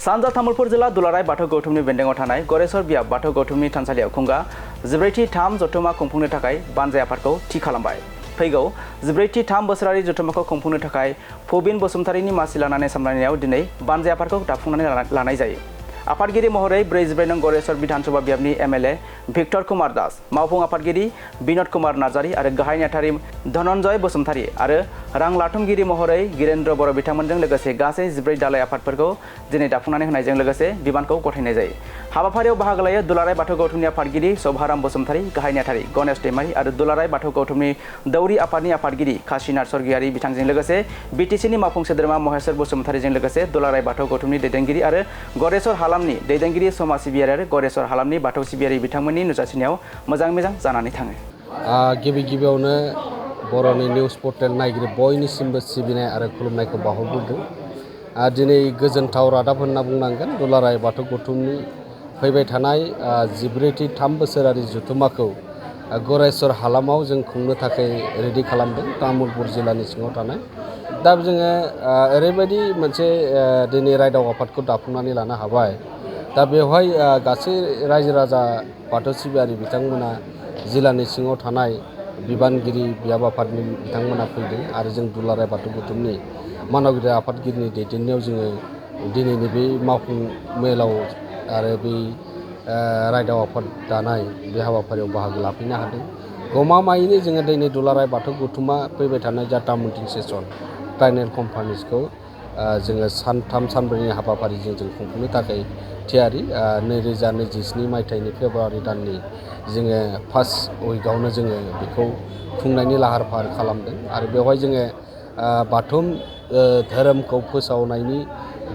सानजा तामुलपुर जिल्ला दुलाराय बाथौ गौथुमनि बेन्दोंआव थानाय गरेस्वर बियाब बाथौ गौथुमनि थानसालियाव खुंगा 14थि जथुमा खुंफुंनो थाखाय बानजाय आफादखौ थि खालामबाय। फैगौ 14थि बोसोरारि जथुमाखौ खुंफुंनो थाखाय फबिन बसुमतारीनि मासि लानानै सामलायनायाव दिनै बानजाय आफादखौ दाफुंनानै लानाय जायो। आफादगिरि महरै 44 नं गरेस्वर विधानसभा बियाबनि एमएलए भिक्टर कुमार दास, मावफुं आफादगिरि विनोद कुमार नार्जारी आरो गाहाय नेहाथारि धनन्जय बसुमतारी आरो रां लाथुमगिरि महरै गिरेन्द्र बर' बिथांमोनजों लोगोसे गासै 14 दालाय आफादफोरखौ दिनै दाफुंनानै होनायजों लोगोसे बिबानखौ गथायनाय जायो। हाबाफारियाव बाहागो लायो दुलाराय बाथौ गौथुमनि आफादगिरि शभाराम बसुमतारी, गाहाय नेहाथारि गणेश दैमारी आरो दुलाराय बाथौ गौथुमनि दौरि आफादनि आफादगिरि काशीनाथ स्वर्गियारी बिथांजों लोगोसे बिटिसिनि मावफुं सोद्रोमा महेश्वर बसुमतारीजों लोगोसे दुलाराय बाथौ गौथुमनि दैदेनगिरि आरो गरेस्वर हालामनि दैदेनगिरि समाज सिबियारि आरो गरेस्वर हालामनि बाथौ सिबियारि बिथांमोननि नुजाथिनायाव मोजां जानानै थाङो। गिबियावनो बर'नि निउस पर्टेल नायगिरि बयनिसिमबो सिबिनाय आरो खुलुमनायखौ बावहरग्रोदों। दिनै गोजोनथाव रादाब होनना बुंनांगोन। दुलाराय बाथौ गौथुमनि फैबाय थानाय 14थि बोसोरारि जथुमाखौ गरेस्वर हालामाव जों खुंनो थाखाय रेडि खालामदों, तामुलपुर जिल्लानि सिङाव थानाय। दा जोङो ओरैबायदि मोनसे दिनै रायदाव आफादखौ दाफुंनानै लानो हाबाय। दा बेवहाय गासै रायजो राजा बाथौ सिबियारि बिथांमोना जिल्लानि सिङाव थानाय बिबानगिरि बियाब आफादनि बिथांमोना फैदों आरो जों दुलाराय बाथौ गौथुमनि मानगिरि आफादगिरिनि दैदेननायाव जोङो दिनैनि बे मावफुं मेलाव आरो बै रायदाव आफाद दानाय बे हाबाफारियाव बाहागो लाफैनो हादों। गमामायैनो जोङो दिनै दुलाराय बाथौ गौथुमा फैबाय थानाय जाटा मिटिं सेसन ट्राइनेल कनफारेन्सखौ जोङो सानथाम सानब्रैनि हाबाफारिजों जों खुंफुंनो थाखाय थियारि। 2027 मायथाइनि फेब्रुवारि दाननि जोङो फार्स्ट उइकआवनो जोङो बेखौ खुंनायनि लाहार फाहार खालामदों आरो बेवहाय जोङो बाथौ धोरोमखौ फोसावनायनि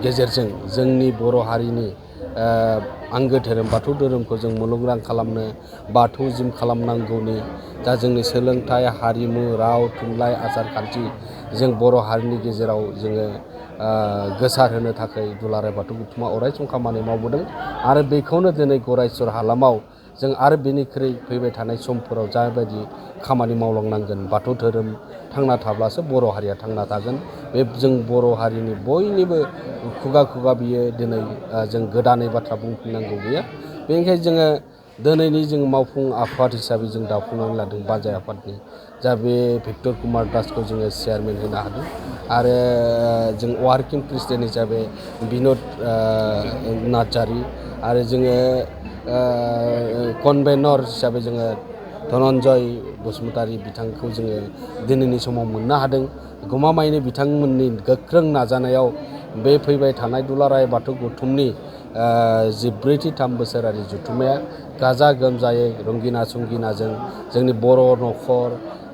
गेजेरजों जोंनि बर' हारिनि आंगो धोरोम बाथौ धोरोमखौ जों मुलुगनां खालामनो बाथौजिम खालामनांगौनि दा जोंनि सोलोंथाइ, हारिमु, राव, थुनलाइ, आसार खान्थि जों बर' हारिनि गेजेराव जोङो गोसार होनो थाखाय दुलाराय बाथौ गौथुमा अरायसम खामानि मावबोदों आरो बेखौनो दिनै गरेस्वर हालामाव जों आरो बेनिख्रुइ फैबाय थानाय समफोराव जाबायदि खामानि मावलांनांगोन। बाथौ धोरोम थांना थाब्लासो बर' हारिया थांना थागोन। बे जों बर' हारिनि बयनिबो खुगा बियो दिनै जों गोदानै बाथ्रा बुंफिननांगौ गैया। बेनिखायनो जोङो दिनैनि जों मावफुं आफाद हिसाबै जों दाफुंनानै लादों बानजाय आफादनि। जा बे भिक्टर कुमार दासखौ जोङो चेयारमेन होनो हादों आरो जों वार्किं प्रेसिडेन्ट हिसाबै बिनोद नार्जारी आरो जोङो कनभेनर हिसाबै जोङो धनन्जय बसुमतारी बिथांखौ जोङो दिनैनि समाव मोननो हादों। गमामायैनो बिथांमोननि गोख्रों नाजानायाव बे फैबाय थानाय दुलाराय बाथौ गौथुमनि 14थि बोसोरारि जथुमाया गाजा गोमजायै रंगिना संगिनाजों जोंनि बर' न'खर,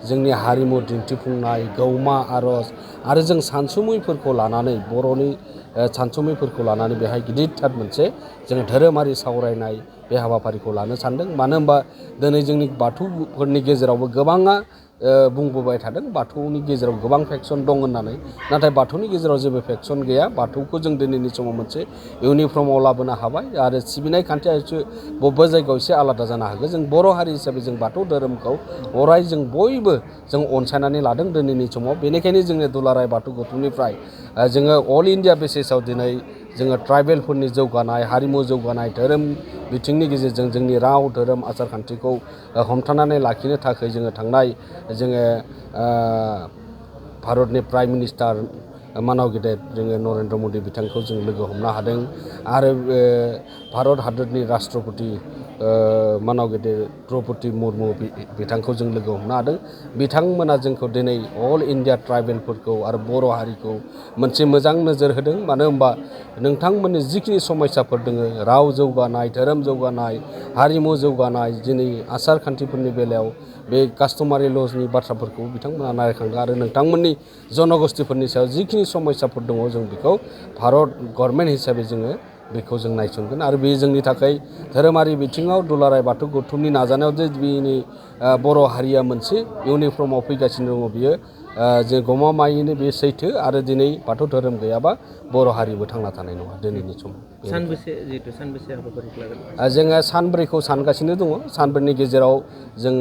जोंनि हारिमु दिन्थिफुंनाय, गौमा आर'ज आरो जों सानसुमैफोरखौ लानानै बर'नि सानसुमैफोरखौ लानानै बेहाय गिदिरथार मोनसे जोङो धोरोमारि सावरायनाय बे हाबाफारिखौ लानो सानदों। मानो होनबा दिनै जोंनि बाथौफोरनि गेजेरावबो गोबाङा बुंबोबाय थादों बाथौनि गेजेराव गोबां फेक्सन दं होननानै, नाथाय बाथौनि गेजेराव जेबो फेक्सन गैया। बाथौखौ जों दिनैनि समाव मोनसे इउनिफर्माव लाबोनो हाबाय आरो सिबिनाय खान्थिया बबेबा जायगायाव एसे आलादा जानो हागौ। जों बर' हारि हिसाबै जों बाथौ धोरोमखौ अराय जों बयबो जों अनसायनानै लादों दिनैनि समाव। बेनिखायनो जोङो दुलाराय बाथौ गौथुमनिफ्राय जोङो अल इन्डिया बेसिसाव दिनै जोङो ट्राइबेलफोरनि जौगानाय, हारिमु जौगानाय, धोरोम बिथिंनि गेजेरजों जोंनि राव धोरोम आसार खान्थिखौ हमथानानै लाखिनो थाखाय जोङो जोङो भारतनि प्राइम मिनिस्टार मानव गेदेर जोङो नरेन्द्र मदि बिथांखौ जों लोगो हमनो हादों आरो भारत हादरनि राष्ट्रपति मानव गेदेर द्रौपदी मुर्मु बिथांखौ जों लोगो हमनो हादों। बिथांमोना जोंखौ दिनै अल इन्डिया ट्राइबेलफोरखौ आरो बर' हारिखौ मोनसे मोजां नोजोर होदों। मानो होनबा नोंथांमोननि जिखिनि समस्याफोर दङ, राव जौगानाय, धोरोम जौगानाय, हारिमु जौगानाय, दिनै आसार खान्थिफोरनि बेलायाव बे कास्टमारि लजनि बाथ्राफोरखौ बिथांमोना नायखांदों आरो नोंथांमोननि जनगोष्ठीफोरनि सायाव जिखिनि समस्याफोर दङ जों बेखौ भारत गभर्नमेन्ट हिसाबै जोङो बेखौ जों नायसनगोन आरो बे जोंनि थाखाय धोरोमारि बिथिङाव दुलाराय बाथौ गौथुमनि नाजानायाव जे जोंनि बर' हारिया मोनसे इउनिफर्माव फैगासिनो दङ बियो जे गमामायैनो बे सैथो आरो दिनै बाथौ धोरोम गैयाबा बर' हारिबो थांना थानाय नङा दिनैनि समाव। सानबेसे हाबाफारिखौ लागोन? जोङो सानब्रैखौ सानगासिनो दङ। सानब्रैनि गेजेराव जों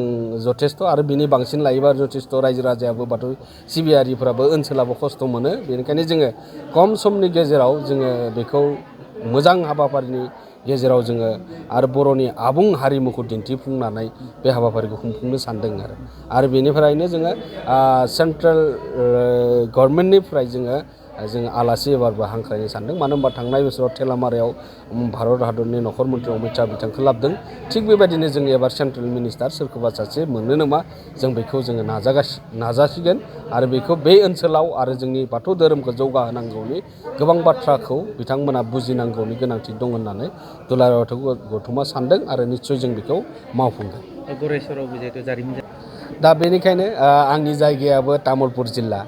जथेस्थ' आरो बिनि बांसिन लायोबा जथेस्थ' रायजो राजायाबो बाथौ सिबियारिफ्राबो ओनसोलाबो खस्थ' मोनो। बेनिखायनो जोङो खम समनि गेजेराव जोङो बेखौ मोजां हाबाफारिनि गेजेराव जोङो आरो बर'नि आबुं हारिमुखौ दिन्थिफुंनानै बे हाबाफारिखौ खुंफुंनो सानदों आरो बेनिफ्रायनो जोङो सेन्ट्रेल गभर्नमेन्टनिफ्राय जोङो आलासि एबारबो हांख्रायनो सानदों मानो होनबा थांनाय बोसोराव थेलामारायाव भारत हादरनि नखर मन्थ्रि अमित शाह बिथांखौ लाबोदों थिग बेबायदिनो जों एबार सेन्ट्रेल मिनिस्टार सोरखौबा सासे मोनो नामा जों बेखौ जोङो नाजासिगोन आरो बेखौ बे ओनसोलाव आरो जोंनि बाथौ धोरोमखौ जौगाहोनांगौनि गोबां बाथ्राखौ बिथांमोना बुजिनांगौनि गोनांथि दं होननानै दुलाराय बाथौ गौथुमा सानदों आरो निस्सय जों बेखौ मावफुंगोन। गरेस्वरावबो जिहेतु जारिमिन दा बेनिखायनो आंनि जायगायाबो तामुलपुर जिल्ला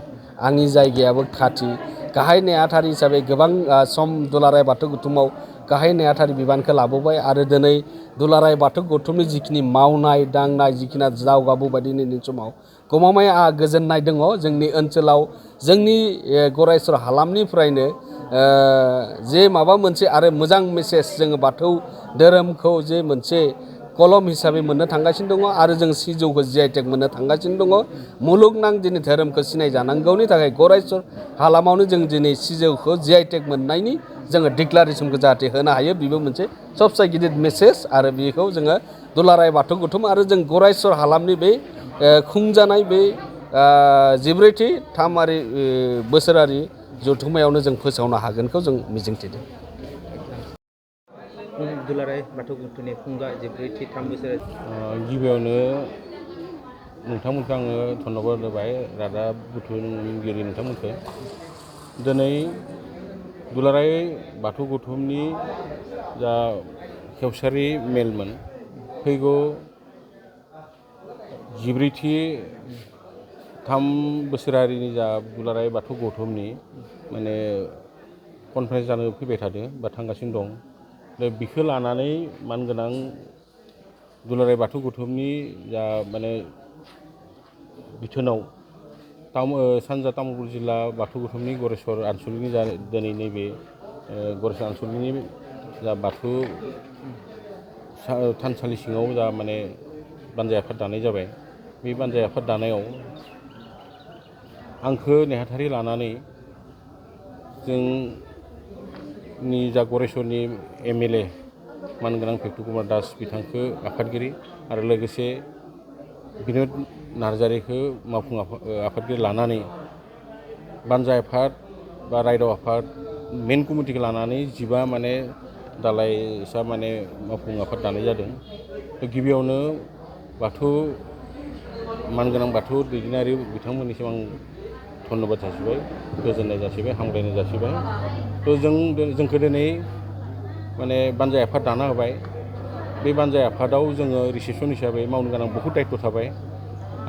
आंनि जायगायाबो खाथि गाहाय नेहाथारि हिसाबै गोबां सम दुलाराय बाथौ गौथुमाव गाहाय नेहाथारि बिबानखौ लाबोबाय आरो दिनै दुलाराय बाथौ गौथुमनि जिखिनि मावनाय दांनाय जिखिनि दावगाबोबाय दिनैनि समाव गमामायै आंहा गोजोननाय दङ जोंनि ओनसोलाव जोंनि गरेस्वर हालामनिफ्रायनो जे माबा मोनसे आरो मोजां मेसेज जोङो बाथौ धोरोमखौ जे मोनसे कलम हिसाबै मोननो थांगासिनो दङ आरो जों सिजौखौ GI-टेग मोननो थांगासिनो दङ मुलुगनां दिनै धोरोमखौ सिनायजानांगौनि थाखाय गरेस्वर हालामावनो जों दिनै सिजौखौ GI-टेग मोननायनि जोङो डिक्लारेसनखौ जाहाथे होनो हायो बेबो मोनसे सबसे गिदिर मेसेज आरो बेखौ जोङो दुलाराय बाथौ गौथुम आरो जों गरेस्वर हालामनि बे खुंजानाय बे 14थि बोसोरारि जथुम्मायावनो जों फोसावनो हागोनखौ जों मिजिंथिदों। दुलाराय बाथौ गौथुमनि खुंगा 14थि बोसोर गिबियावनो नोंथांमोनखौ आङो धन्यबाद होबाय रादाब बुथुमगिरि नोंथांमोनखौ दिनै दुलाराय बाथौ गौथुमनि जा खेवसारि मेलमोन फैगौ 14थि बोसोरारिनि जा दुलाराय बाथौ गौथुमनि माने कनफारेन्स जानो फैबाय थादों बा थांगासिनो दं दा बिखौ लानानै मानगोनां दुलाराय बाथौ गौथुमनि जा माने बिथोनाव सानजा तामुलपुर जिल्ला बाथौ गौथुमनि गरेस्वर आनसलिकनि जा दिनै नैबे गरेस्वर आनसलिकनि जा बाथौ थानसालि सिङाव जा माने बानजाय आफाद दानाय जाबाय बे बानजाय आफाद दानायाव आंखौ नेहाथारि लानानै जोंनि जा गरेस्वरनि MLA मानगोनां फेक्टु कुमार दास बिथांखौ आफादगिरि आरो लोगोसे बिनोद नार्जारिखौ मावफुं आफादगिरि लानानै बानजाय आफाद बा रायदाव आफाद मेन कमिटिखौ लानानै 15 माने दालाइसा माने मावफुं आफाद दानाय जादों। गिबियावनो मानगोनां बाथौ दैदेनारि बिथांमोननिसिम आं धन्यबाद जासिबाय गोजोननाय जासिबाय हामलायनाय जासिबाय जोंखौ दिनै माने बानजाय आफाद दाना होबाय बे बानजाय आफादाव जोङो रिसेपसन हिसाबै मावनो गोनां बहुद दायित्व थाबाय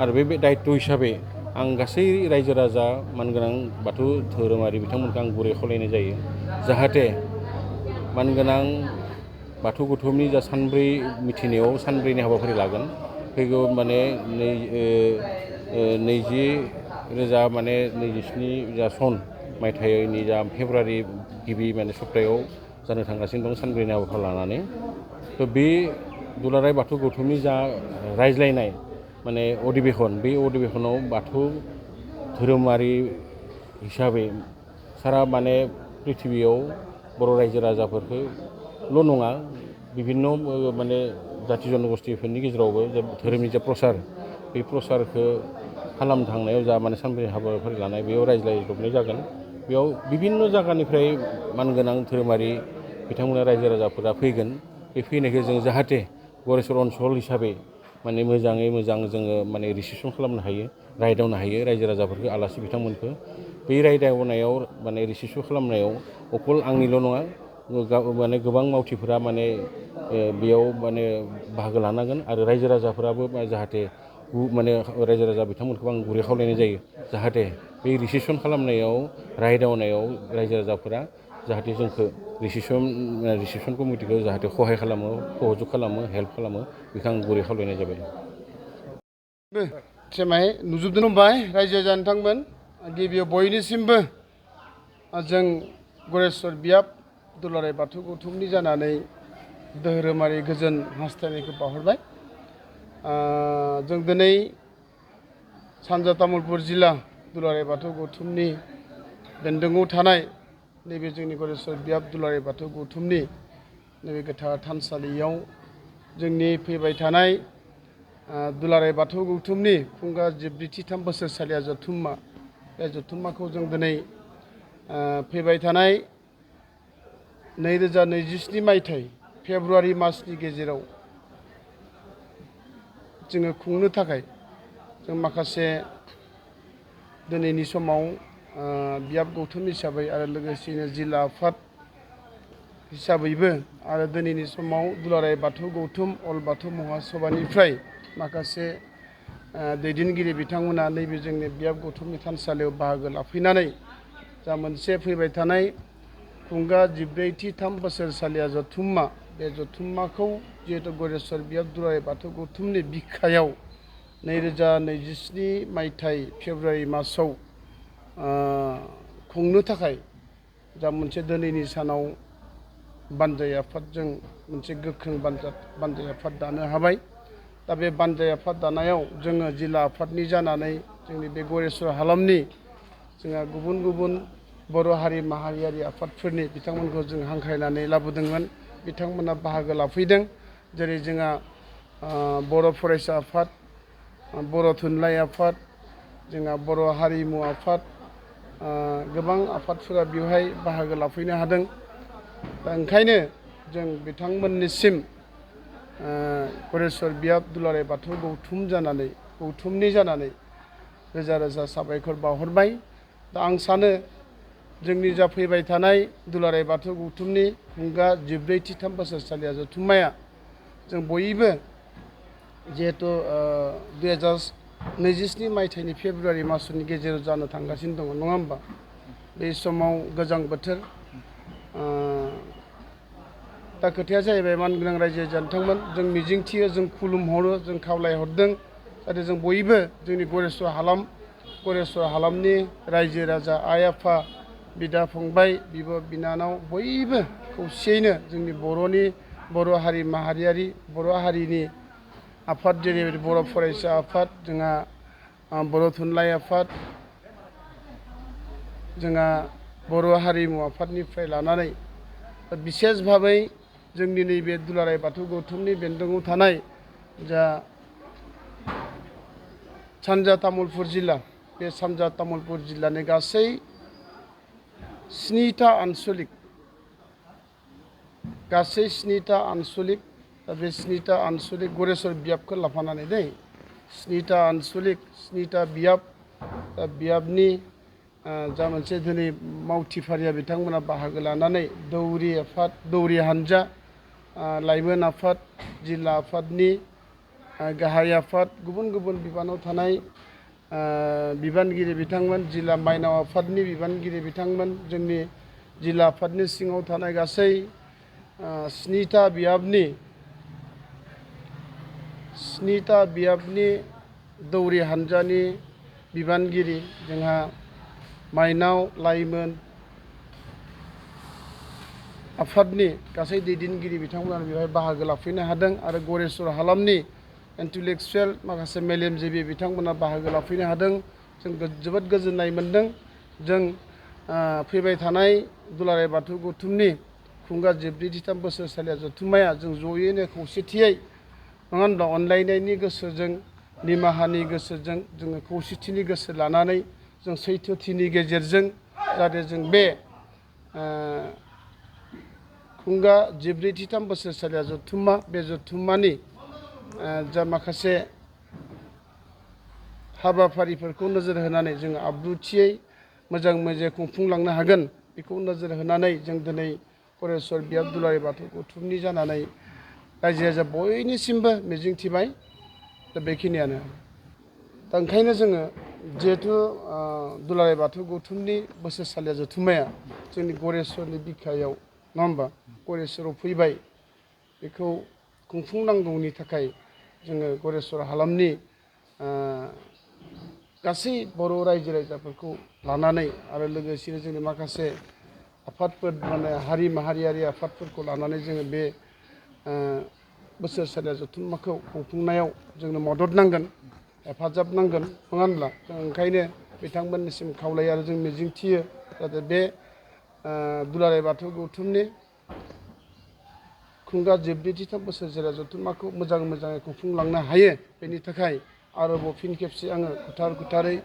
आरो बे दायित्व हिसाबै आं गासै रायजो राजा मानगोनां बाथौ धोरोमारि बिथांमोनखौ आं गुरै खावलायनाय जायो जाहाथे मानगोनां बाथौ गौथुमनि जा सानब्रै मिथिनायाव सानब्रैनि हाबाफारि लागोन फैगौ माने 2027 जा सन मायथाइनि जा फेब्रुवारि गिबि माने सप्तायाव जानो थांगासिनो दं सानब्रैनि हाबाफारि लानानै बे दुलाराय बाथौ गौथुमनि जा रायज्लायनाय माने अधिबेशन बे अधिबेशनाव बाथौ धोरोमारि हिसाबै सारा माने पृथिबियाव बर' रायजो राजाफोरखौल' नङा बिभिन्न माने जाथि जनगोष्ठीफोरनि गेजेरावबो धोरोमनि जा प्रसार बे प्रसारखौ खालामनो थांनायाव जा माने सानब्रै हाबाफारि लानाय बेयाव रायज्लायजोबनाय जागोन बेयाव बिभिन्न जायगानिफ्राय मानगोनां धोरोमारि बिथांमोना रायजो राजाफोरा फैगोन बे फैनायखौ जों जाहाथे गरेस्वर ओनसोल हिसाबै माने मोजाङै मोजां जोङो माने रिसेपसन खालामनो हायो रायदावनो हायो रायजो राजाफोरखौ आलासि बिथांमोनखौ बे रायदावनायाव माने रिसेपसन खालामनायाव अकल आंनिल' नङा माने गोबां मावथिफोरा माने बेयाव माने बाहागो लानांगोन आरो रायजो राजाफोराबो जाहाथे माने रायजो राजा बिथांमोनखौ आं गुरै खावलायनाय जायो जाहाथे बे रिसेपसन खालामनायाव रायदावनायाव रायजो राजाफोरा जाहाथे जोंखौ रिसेपसन कमिटिखौ जाहाथे सहाय खालामो सहजुग खालामो हेल्प खालामो बेखौ आं गुरै खावलायनाय जाबाय। सेमाय नुजोबदों होनबाय रायजो जानो थांमोन गिबियाव बयनिसिमबो जों गरेस्वर बियाब दुलाराय बाथौ गौथुमनि जानानै धोरोमारि गोजोन हास्थायनायखौ बावहरबाय। जों दिनै सानजा तामुलपुर जिल्ला दुलाराय बाथौ गौथुमनि बेन्दोङाव थानाय नैबे जोंनि गरेस्वर बियाब दुलाराय बाथौ गौथुमनि नैबे गोथार थानसालियाव जोंनि फैबाय थानाय दुलाराय बाथौ गौथुमनि खुंगा 73 बोसोरसालिया जथुम्मा बे जथुम्माखौ जों दिनै फैबाय थानाय 2027 मायथाइ फेब्रुवारि मासनि गेजेराव जोङो खुंनो थाखाय जों माखासे दिनैनि समाव बियाब गौथुम हिसाबै आरो लोगोसेनो जिल्ला आफाद हिसाबैबो आरो दिनैनि समाव दुलाराय बाथौ गौथुम अल बाथौ महासभानिफ्राय माखासे दैदेनगिरि बिथांमोना नैबे जोंनि बियाब गौथुमनि थानसालियाव बाहागो लाफैनानै जा मोनसे फैबाय थानाय खुंगा 73 बोसोरसालिया जथुम्मा बे जथुम्माखौ जिहेतु गरेस्वर बियाब दुलाराय बाथौ गौथुमनि बिखायाव 2027 मायथाइ फेब्रुवारि मासाव खुंनो थाखाय जा मोनसे दिनैनि सानाव बानजाय आफादजों मोनसे गोख्रों बानजाय आफाद दानो हाबाय। दा बे बानजाय आफाद दानायाव जोङो जिल्ला आफादनि जानानै जोंनि बे गरेस्वर हालामनि जोंहा गुबुन गुबुन बर' हारि माहारियारि आफादफोरनि बिथांमोनखौ जों हांख्रायनानै लाबोदोंमोन। बिथांमोना बाहागो लाफैदों। जेरै जोंहा बर' फरायसा आफाद, बर' थुनलाइ आफाद, जोंहा बर' हारिमु आफाद, गोबां आफादफोरा बेवहाय बाहागो लाफैनो हादों। दा ओंखायनो जों बिथांमोननिसिम गरेस्वर बियाब दुलाराय बाथौ गौथुमनि जानानै रोजा रोजा साबायखर बावहरबाय। दा आं सानो जोंनि जा फैबाय थानाय दुलाराय बाथौ गौथुमनि खुंगा 73 बोसोरसालिया जथुम्माया जों बयबो जिहेतु 2027 मायथाइनि फेब्रुवारि मासनि गेजेराव जानो थांगासिनो दङ, नङा होमबा? बे समाव गोजां बोथोर। दा खोथाया जाहैबाय मानगोनां रायजो जानोथांमोन जों मिजिंथियो, जों खुलुमहरो, जों खावलायहरदों जाहाथे जों बयबो जोंनि गरेस्वर हालामनि रायजो राजा, आइ आफा, बिदा फंबाय, बिब' बिनानाव बयबो खौसेयैनो जोंनि बर' हारि माहारियारि बर' हारिनि आफाद जेरैबायदि बर' फरायसा आफाद, जोंहा बर' थुनलाइ आफाद, जोंहा बर' हारिमु आफादनिफ्राय लानानै बिसेस भाबै जोंनि नैबे दुलाराय बाथौ गौथुमनि बेन्दोङाव थानाय जा सानजा तामुलपुर जिल्ला, बे सानजा तामुलपुर जिल्लानि गासै 7टा आनसलिक दा बे 7टा आनसलिक गरेस्वर बियाबखौ लाफानानै 7टा आनसलिक 7टा बियाब, दा बियाबनि जा मोनसे दिनै मावथिफारिया बिथांमोना बाहागो लानानै दौरि हानजा, लाइमोन आफाद, जिल्ला आफादनि गाहाय आफाद, गुबुन गुबुन बिबानाव थानाय बिबानगिरि बिथांमोन, जिल्ला माइनाव आफादनि बिबानगिरि बिथांमोन, जोंनि जिल्ला आफादनि सिङाव थानाय गासै 7टा बियाबनि दौरि हानजानि बिबानगिरि, जोंहा माइनाव लाइमोन आफादनि गासै दैदेनगिरि बिथांमोना बेवहाय बाहागो लाफैनो हादों आरो गरेस्वर हालामनि इन्टेलेक्सुवेल माखासे मेलेमजिबि बिथांमोना बाहागो लाफैनो हादों। जों जोबोद गोजोननाय मोनदों। जों फैबाय थानाय दुलाराय बाथौ गौथुमनि खुंगा 73 बोसोरसालिया जथुम्माया जों ज'यैनो खौसेथियै, नङा होनब्ला, अनलायनायनि गोसोजों, निमाहानि गोसोजों, जोङो खौसेथिनि गोसो लानानै जों सैथोथिनि गेजेरजों जाहाथे जों बे खुंगा 73 बोसोरसालिया जथुम्मा, बे जथुम्मानि जा माखासे हाबाफारिफोरखौ नोजोर होनानै जों आब्रुथियै मोजाङै खुंफुंलांनो हागोन, बेखौ नोजोर होनानै जों दिनै गरेस्वर बियाब दुलाराय बाथौ गौथुमनि जानानै रायजो राजा बयनिसिमबो मिजिंथिबाय। दा बेखिनियानो। दा ओंखायनो जोङो जिहेथु दुलाराय बाथौ गौथुमनि बोसोरसालिया जथुम्माया जोंनि गरेस्वरनि बिखायाव, नङा होमबा, गरेस्वराव फैबाय, बेखौ खुंफुंनांगौनि थाखाय जोङो गरेस्वर हालामनि गासै बर' रायजो राजाफोरखौ लानानै आरो लोगोसेनो जोंनि माखासे आफादफोर, हारि माहारियारि आफादफोरखौ लानानै जोङो बे बोसोरसालिया जथुम्माखौ खुंफुंनायाव जोंनो मदद नांगोन, हेफाजाब नांगोन, नङा होनब्ला? जों ओंखायनो बिथांमोननिसिम खावलायो आरो जों मिजिंथियो जाहाथे बे दुलाराय बाथौ गौथुमनि खुंगा 74थाम बोसोर जिराय जथुम्माखौ मोजाङै खुंफुंलांनो हायो बेनि थाखाय आरोबाव फिन खेबसे आङो गोथारै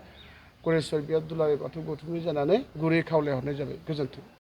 गरेस्वर बिबार दुलाराय बाथौ गौथुमनि जानानै गुरै खावलायहरनाय जाबाय। गोजोन्थों।